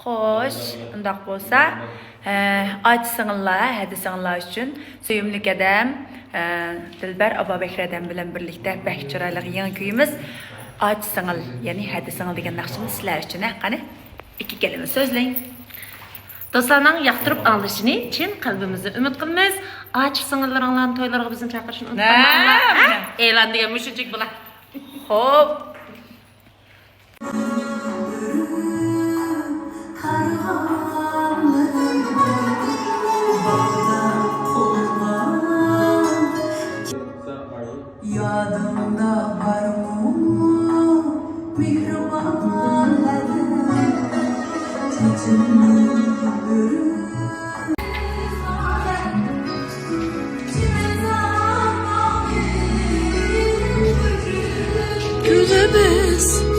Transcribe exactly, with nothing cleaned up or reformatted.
خوش، ئۇنداق بولسا، ئە، ئاچا سىڭىللار، ھەدە سىڭىللار ئۈچۈن سۆيۈملۈك ھەدەم، ئە، دىلبەر ئابابەكرى ھەدەم بىلەن بىرلىكتە بەك چىرايلىق يېڭى كۈيىمىز ئاچا سىڭىل، يەنى ھەدە سىڭىل دېگەن ناخشىمىز سىلەر ئۈچۈن، ھە، قانى، ئىككى كەلىمە سۆزلەڭ. دوستلارنىڭ ياقتۇرۇپ ئاڭلىشىنى چىن قەلبىمىزدىن ئۈمىد قىلىمىز. ئاچا سىڭىللىرىڭلارنى تويلارغا بىزنى چاقىرىشنى ئۇنتۇپ قالماڭلار. ھە؟ ئېلان دېگەن مۇشۇنچىلىك بولا. خوپ. يادىڭدا بارمۇ مېھرىبان ھەدە؟ چېچىمنى بۈرۈپ كۈلىمىز.